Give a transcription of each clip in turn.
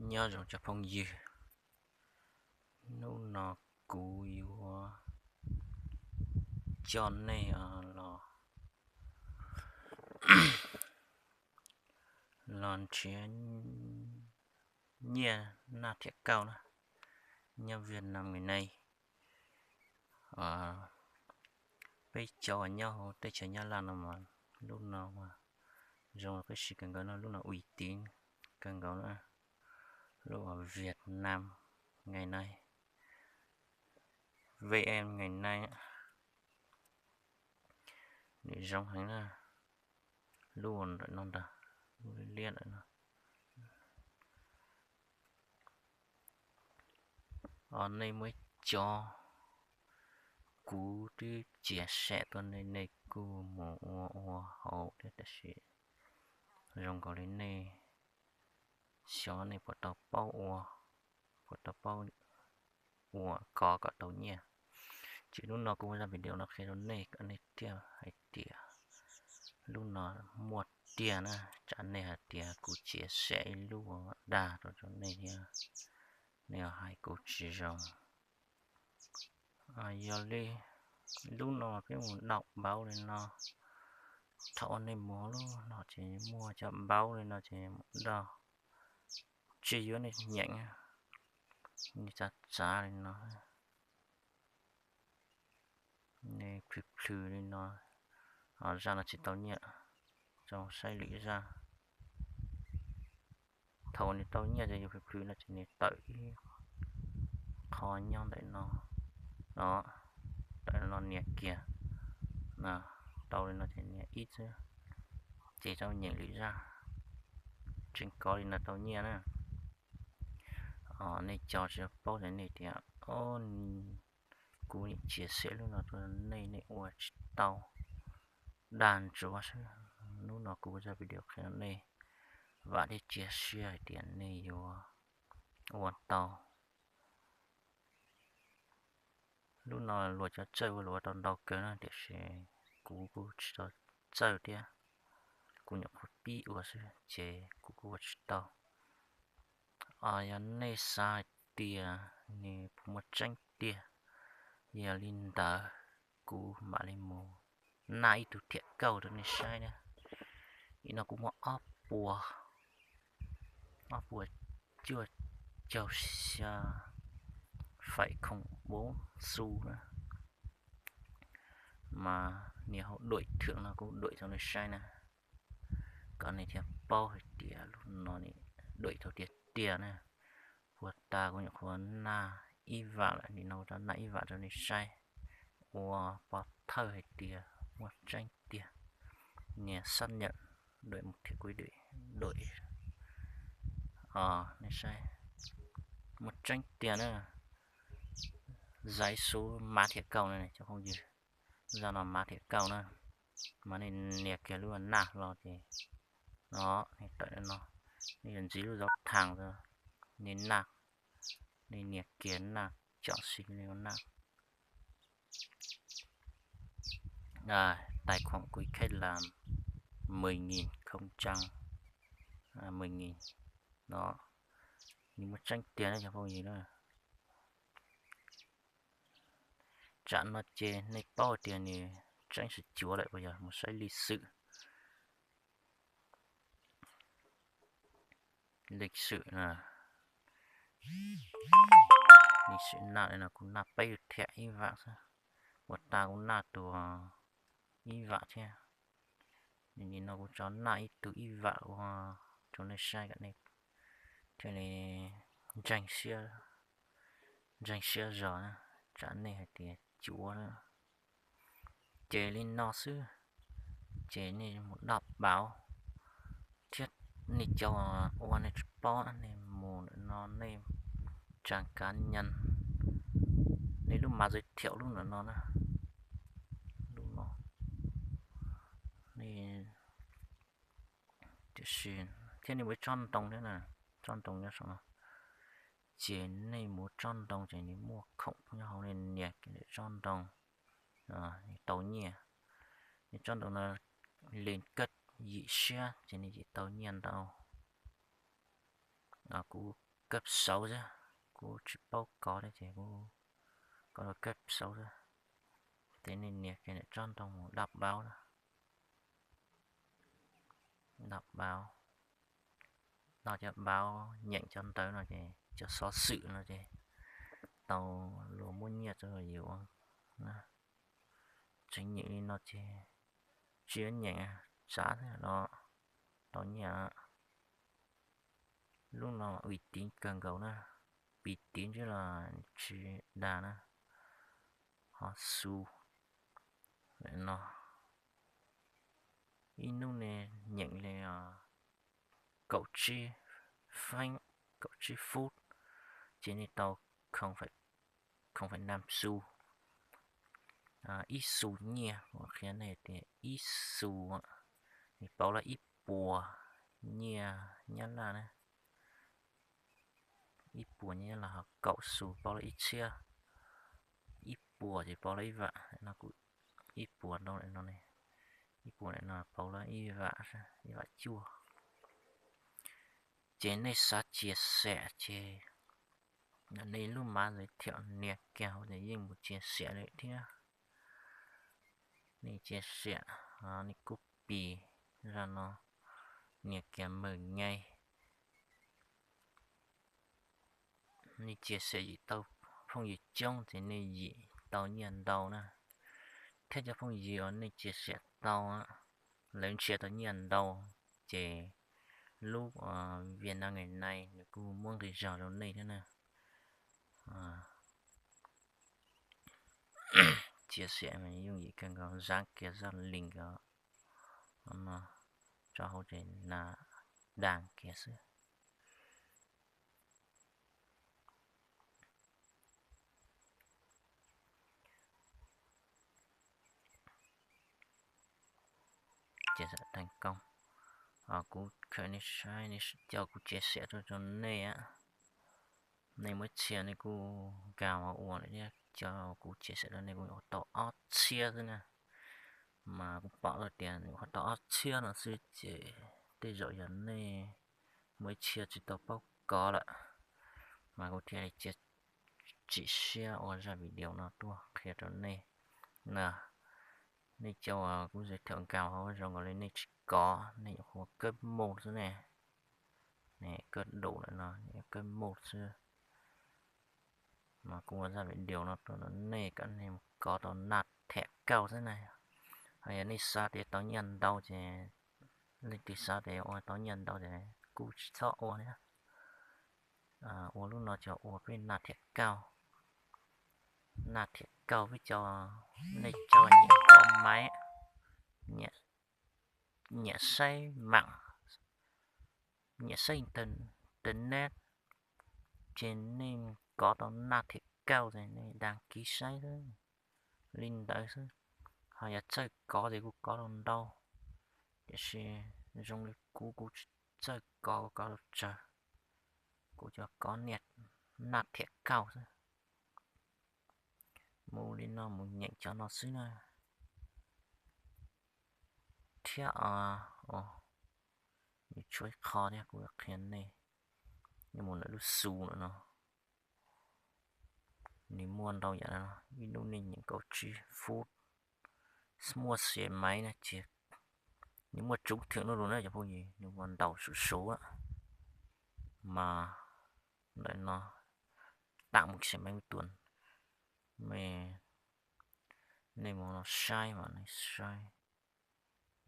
Nyob zoo cov phooj ywg, hnub no kuv yuav coj nej los, los nrhiav nyiaj naj thiab kauj na, nyob Vietnam ngày nay. Peb cov uas nyob hauv teb chaws Nyab Laj no mas lub no mas zoo peb siv kawg nkaus no, lub no uy tín kawg nkaus na, lub uas Vietnam ngày nay, V N ngày nay, nws zoo heev na. Lub ntawm no ntag, lub liab liab ntawm no. Os, nej muaj ib co kuv twb chia sẻ tuaj nej, nej kuj mus ua ua hauv thiab, tab sis zoo nkaus li nej xyov nej puas tau paub ua, puas tau paub ua kov kom tau nyiaj. Ces hnub no kuv ua zaj video no qhia rau nej kom nej thiaj hais tias lub no muaj tiag na, tsam nej hais tias kuv chia sẻ ib lub dag rau rau nej thiab, nej hais kuv tsis zoo. Yog li lub no peb mus đọc báo li no, thaum uas nej mus lub no ces muaj cov báo li no ces mus đọc, tsis yuav nej nyeem, nej txav txav li no, nej plhws plhws li no, zaj no tsis tau nyiaj, tso saib lwm zaj. Thaum nws tau nyiaj ces yus plhws plhws no ces nws tawm ib qho nyob ntawm no, no, tawm no nias kiag, tau li no ces nias ib xwb, ces tau nyeem lwm zaj, tseem kov li no tau nyiaj na. Nej cov tsis paub ces nej tias, o, kuv nim chia sẻ lub no rau nej, nej ua tsis tau, dag ntsuav xwb. Hnub no kuv ua zaj video qhia nej, vam thiab cia siab hais tias nej yuav ua tau. Lub no luag cov txawj ua luag ua tau ntau kawg na, tiam sis kuv kuj tsis tau txawj thiab, kuv nyuam qhuav pib ua xwb ces kuv kuj ua tsis tau. Yog nej xav hais tias nws puas muaj tseeb tiag, yog li ntawd kuv mam li mus naj ib tug thiam kauj rau nej saib na. Nim no kuv muaj ob puas, ob puas cuaj caug xya phẩy không bốn xu na. Mas nias hauv đuổi thưởng no kuv đuổi rau nej saib na, kom nej thiaj paub hais tias lub no đuổi tau tiag tiag na. Puag ta kuv nyuam qhuav naj ib vam lawm, nim no kuv rov naj ib vam rau nej saib, ua pov thawj hais tias muaj tseeb tiag. Nias xác nhận đuổi một thiệp quy đuổi, đuổi, nej saib, muaj tseeb tiag na. Giấy số mã thiệp cầu no cov phooj ywg, zaj no mã thiệp cầu na, mas nej nias kiag lub naj los ces no, nej tawm no, nej yuav ntxiv lub dấu thẳng rau, nej naj, nej nias kiag naj, chọn sim nej naj. Tài khoản của khách là mười nghìn không trăm, mười nghìn. Đó, nws muaj tseeb tiag na cov phooj ywg na. Tsam no ces nej paub tias nws tseeb sib cuav lawm puas yog? Mus saib lịch sử. Lịch sử na, lịch sử naj no kuv naj peb thiam ib vam xwb, puag ta kuv naj tuag ib vam thiab. Nim no kuv tso naj ib tug ib vam ua rau nej saib kom nej thiaj li ntseeg siab, ntseeg siab zog na, tsam nej hais tias cuav na. Ces li no xwb, ces nej mus đọc báo thiab, nej cov ua nej tsis paub nej mus ntawm no nej trang cá nhân, nej lub mã giới thiệu lub ntawm no na, lub no, nej tiam sis thiab nej mus tsob ntoo thiab na, tsob ntoo nyob saum no. Ces nej mus tsob ntoo ces nws muaj khoom nyob hauv, nej nias kiag tsob ntoo, nej tau nyiaj. Nej tsob ntoo no li koj yim siab ces nej yim tau nyiaj ntau. Kuv kab saub xwb, kuv tsis paub kov li ces kuv kov rau kab saub xwb. Ces nej nias kiag niam tsob ntoo mus đọc báo na, đọc báo, đọc cov báo, nyeem cov ntawv no ces cov xov xwm no ces tau luag muab nyiaj rau yus na. Tseem nyeem li no ces tsis nyeem, tsav thiab los tau nyiaj. Lub no uy tín kawg nkaus na, uy tín ntseb los tsis dag na. Ho xu no, ib hnub nej nyeem li kaum tsib feeb, kaum tsib phút, ces nej tau không phẩy năm xu, ib xu nyiaj. Kuv qhia nej tias ib xu, nws pauv los ib puas nyiaj Nyab Laj na. Ib puas nyiaj Nyab Laj, ho kaum xu pauv los ib txhiab, ib puas ces pauv los ib vam no, kuv ib puas rau no, ib puas no pauv los ib vam, ib vam cuaj. Ces nej xav chia sẻ ces nej lub mav giới thiệu nias kiag hauv ces yeej mus chia sẻ lawm thiab. Nej chia sẻ, nej copy zaj no nias kiag mời ngay. Nej chia sẻ yim tau phooj ywg coob ces nej yim tau nyiaj ntau na. Thiab cov phooj ywg uas nej chia sẻ tau, lawv nrhiav tau nyiaj ntau, ces lub Việt Nam ngày nay nws kuj muab nqi zog rau nej thiab na. Chia sẻ mas yooj yim kawg nkaus, dán kiag zaj link no tso hauv ces na, dán kiag xwb. Chia sẻ thành công. Kuv khaws nej saib, nej coj kuv chia sẻ rau rau nej, nej muaj txhia nej kuj nkag ua lawm thiab, cov kuv chia sẻ rau nej kuj yuav tau ob txhiab xwb na. Mas kuv pom tias nws yuav tau ob txhiab no xwb ces tej zaum yog nej muaj ib txhia tsis tau paub kov lawm, mas kuv thiaj li cia tsim siab ua zaj video no tuaj qhia rau nej na. Nej cov uas kuv giới thiệu nkag hauv zoo nkaus li nej tsis kov, nej yuav hu kab mus xwb ne. Kab dum lawm no, kab mus xwb. Mas kuv ua zaj video no rau nej kom nej mus kov tau naj thiam kauj xwb na. Ho yog nej xav tias tau nyiaj ntau ces, leej twg xav tias ua tau nyiaj ntau ces kuj tsis txhob ua thiab. Ua lub no ces ua peb naj thiam kauj. Naj thiam kauj peb cov, nej cov nyiam kov maiv, nyiam saib mạng, nyiam saib internet, ces nej kov tau naj thiam kauj ces nej đăng ký saib xwb. Li ntawd xwb. Ho yog txawj kov ces kuj kov tau ntau, tiam sis zoo li kuv, kuv tsis txawj kov, kuv kov tau tsawg, kuv cov kov niaj naj thiam kauj xwb. Mus li no mus nyeem cov no xwb na. Thiab os, nws tshuav ib qho thiab kuv qhia nej, nej mus ntawm lub xu lawm no. Nws muaj ntau yam no, ib hnub nej nyeem kaum tsib phút, muaj xiam maiv na ces nws muaj trúng thưởng no lus na cov phooj ywg, nws muaj ntau suv suv mas ntawm no, tạm một xiam maiv mus tuas, nej mus no saib mas nej saib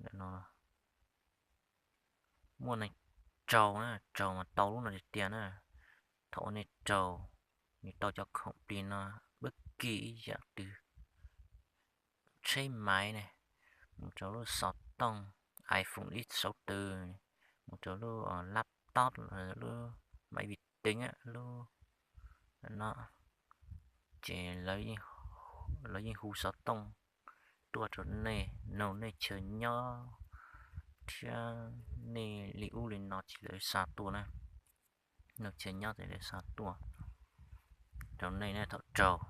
ntawm no muaj neeg raug na, raug mas tau lub no tiag tiag na. Thaum uas nej raug, nws tau cov khoom plig no, bất kỳ ib yam twg, tsheb maiv ne, mus rau lub xov tooj iPhone ib sáu tư, mus rau lub laptop, lub máy vi tính, lub no, ces lawv yeej hu xov tooj tuaj rau nej, nug nej chaw nyob thiab nej li ub li no ces lawv xa tuaj na. Nug chaw nyob ces lawv xa tuaj rau nej na. Thaum raug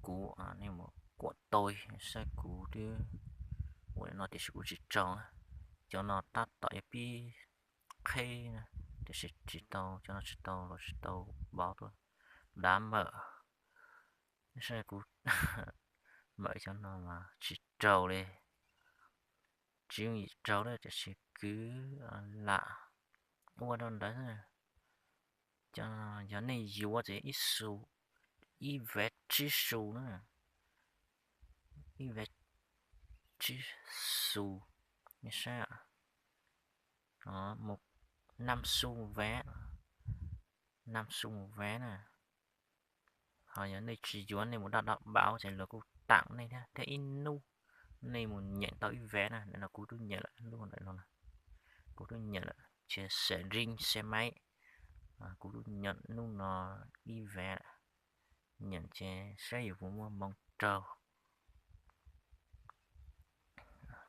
kuv, nej mus kuam tôi saib kuv twb ua li no tiam sis kuv tsis raug na. Cov no tab tom yuav pib qheb na, tiam sis tsis tau, cov no tsis tau los tsis tau pauv tuaj. Dab npawm, saib kuv npawm cov no mas tsis raug li, tsis yooj yim raug li, tiam sis kwv lam ua rau ntawd. Cov yog nej yuav ces ib xu, ib vev tsib xu na, ib vev tsib xu, nej saib, năm xu vé, năm xu vé na. Ho yog nej tsis yuav, nej mus đọc đọc báo ces luag kuj tặng nej thiab, thiab ib hnub nej mus nyeem tau ib vé na. Nim no kuv twb nyeem lawm, hnub ntawm no kuv twb nyeem lawm, chia sẻ riêng xe máy, kuv twb nyeem hnub no ib vé lawm. Nyeem ces saib yuav puas muaj moo raug.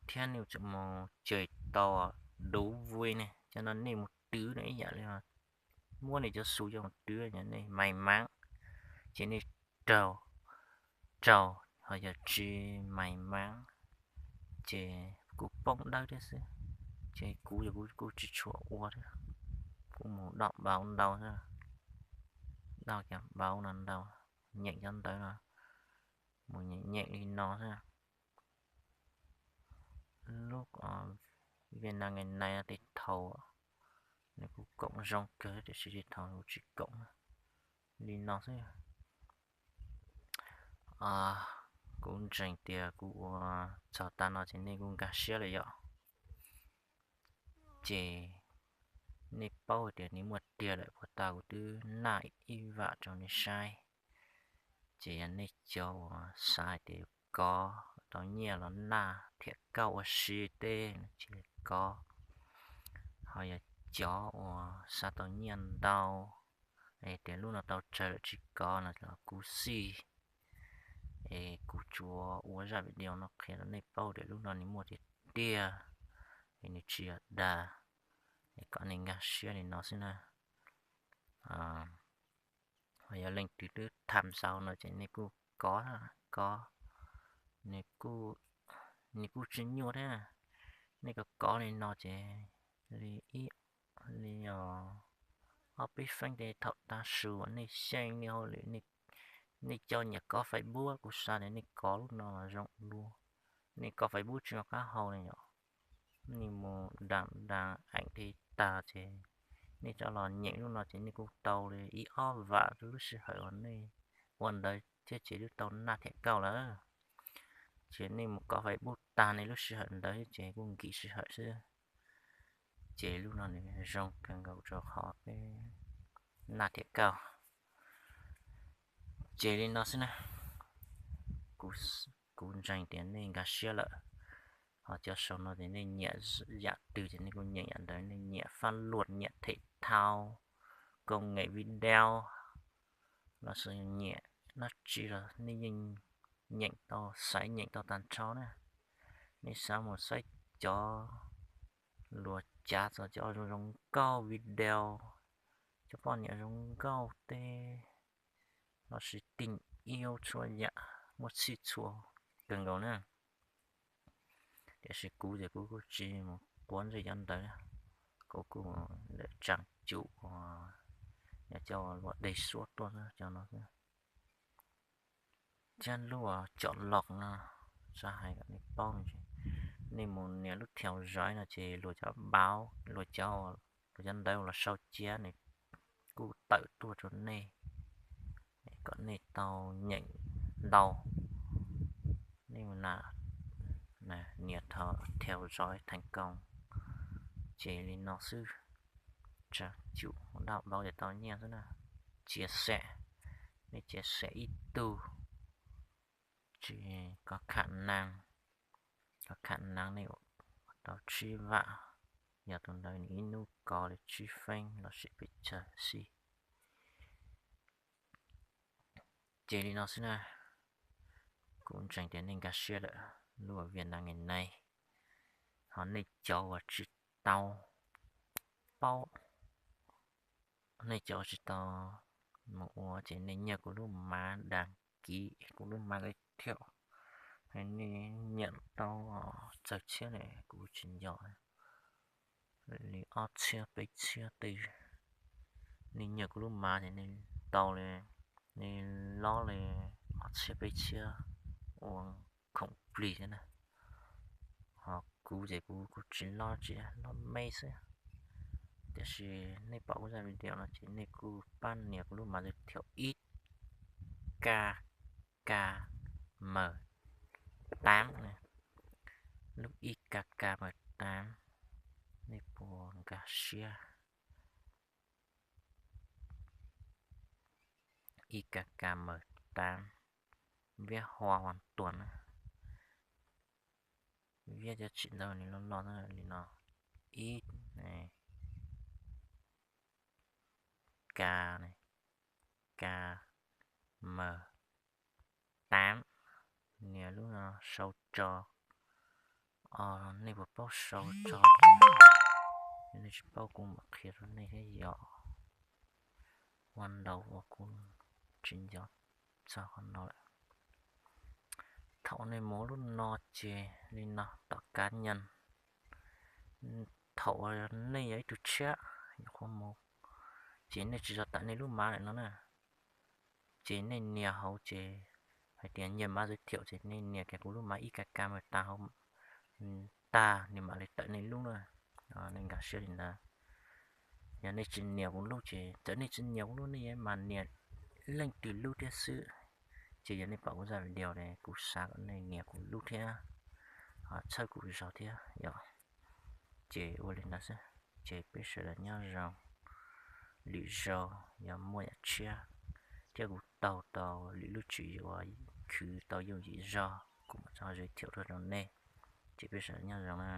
Thiab nej tseem mus ces tau đủ vui ne, cov no nej mus twv no ib yam li muab nej cov xu coj mus twv, yog nej may mắn ces nej raug, raug, ho yog tsis may mắn ces kuj poob dawb thiab xwb. Ces kuv yog kuv kuj tsis tshua ua thiab, kuv mus đọc báo ntau xwb, đọc cov báo no ntau, nyeem cov ntawv no, mus nyeem nyeem li no xwb. Lub Việt Nam ngày nay tej thaum nws kuj koom zoo kawg tiam sis tej thaum kuv tsis koom li no xwb. Kuv ntseeg tias kuv ua txog tas no ces nej kuj nkag siab lawm yom. Ces nej paub tias nws muaj tiag lawm, puag ta kuv twb naj ib vam rau nej saib. Ces yog nej cov uas xav hais tias yuav kov tau nyiaj los naj thiab kauj ua si tej no ces kov. Ho yog cov uas xav tau nyiaj ntau, es tias lub no tau tsawg lawm tsis kov no los kuv xij. Es kuv tsuas ua zaj video no qhia rau nej paub tias lub no nws muaj tiag tiag, es nws tsis yog dag, es kom nej nkag siab li no xwb na. Ho yog leej twg twb tham xaus no ces nej kuj kov, kov, nws kuj tsis nyuaj thiab. Nej kov kov li no ces li ib, li ob peb feeb ces thaum tav su nej xyeej nej hauj lwm, nej cov nyiam kov Facebook kuv xav tias nej kov lub no zoo dua. Nej kov Facebook tsis muaj qab hau li yom. Nej mus đăng đăng ảnh tej tag ces nej rov los nyeem lub no ces nej kuj tau li ib ob vam rau lub sij hawm uas nej ua ntawd thiab ces twb tau naj thiab kauj lawm. Ces nej mus kov Facebook tag nej lub sij hawm ntawd ces kuj nkim sij hawm xwb. Ces lub no nws zoo kawg nkaus rau qhov peb naj thiab kauj. Ces li no xwb na, kuv ntseeg tias nej nkag siab lawm. Ho cov sau no ces nej nyiam yam twg ces nej kuj nyeem yam ntawd, nej nyiam pháp luật, nyiam thể thao, công nghệ video, lossis nyiam dab tsi los nej yeej nyeem tau, xaiv nyeem tau tag nrho na. Nej xav mus saib cov luag cav txog cov zoo zoo nkauj video, cov poj niam zoo nkauj tej, lossis tình yêu txhua yam, muaj txhij txhua kawg nkaus na. Tiam sis kuv ces kuv kuj tsis mus quav ntsej cov ntawd, kuv kuj lam tseem cum uas cov luag dej suab tuaj cov no xwb. Thiab lub cov loj no, xav hais kom nej paub no ces nej mus nias lub theo dõi no ces luag cov báo, luag cov, luag cov ntawv los sau cia nws kuj tawm tuaj rau nej kom nej tau nyeem ntau. Nej mus nias theo dõi thành công. Ces li no xwb, tsa cum dab báo ces tau nyiaj xwb na. Chia sẻ, nej chia sẻ ib tug, tsis có khả năng, có khả năng nej ua tau tsib vam, yog tus ntawd nws ib hnub kov li tsib feeb lossis pes tsawg xij. Ces li no xwb na, kuv ntseeg tias nej nkag siab lawm lub Việt Nam ngày nay. Ho nej cov uas tsis tau paub, nej cov uas tsis tau mus ua ces nej nyiaj kuv lub mã đăng ký, kuv lub mã giới thiệu, nej nyiam tau txog txhiab ne kuv tsis nco, li ob txhiab peb txhiab twg Nej nyiam kuv lub mav ces nej tau li, nej lob li ob txhiab peb txhiab ua khoom plig thiab na. Ho kuv ces kuv kuj tsis lob tsi, lob me xwb. Tiam sis nej pom kuv zaj video no ces nej kuj pab nias kuv lub mav zaj thiaum ib ka ka mawm taab, lub ib ka ka mawm taab, nej puas nkag siab? Ib ka ka mawm taab, viab hua huas tuas na, viab cov tsim ntawd nws loj loj li no, ib ka ka mawm taab, nias lub no sau tso. Nej puas paub sau tso? Nej tsis paub kuv mam qhia rau nej thiab yom. Ua ntau uas kuv tsis nco txog qhov no lawm. Thaum nej mus lub no ces li no tom kav nyas, thaum nej yog ib tug tshiab nyuam qhuav mus, ces nej tsis tau tawm nej lub mav lawm no na, ces nej nias hauv ces hais tias nyiam mav zaj thiaum ces nej nias kiag kuv lub mav ib ka ka mawm taab hauv tag nws mam li tawm nej lub na. Nej nkag siab li ntawd. Yog nej tsis nias kuv lub ces txawm nej tsis nias kuv lub nej yeej mas nias leej twg lub thiab xwb. Ces yog nej pom kuv zaj video ne kuv xav kom nej nias kuv lub thiab, txhawb kuv zog thiab yom. Ces ua li ntawd xwb, ces peb sawv daws nyob zoo, lwm zaus yog muaj yam tshiab thiab kuv taug tau lwm lub tswv yim uas khwv tau yooj yim zog kuv mam tso zaj thiaum rau rau nej. Ces peb sawv daws nyob zoo na.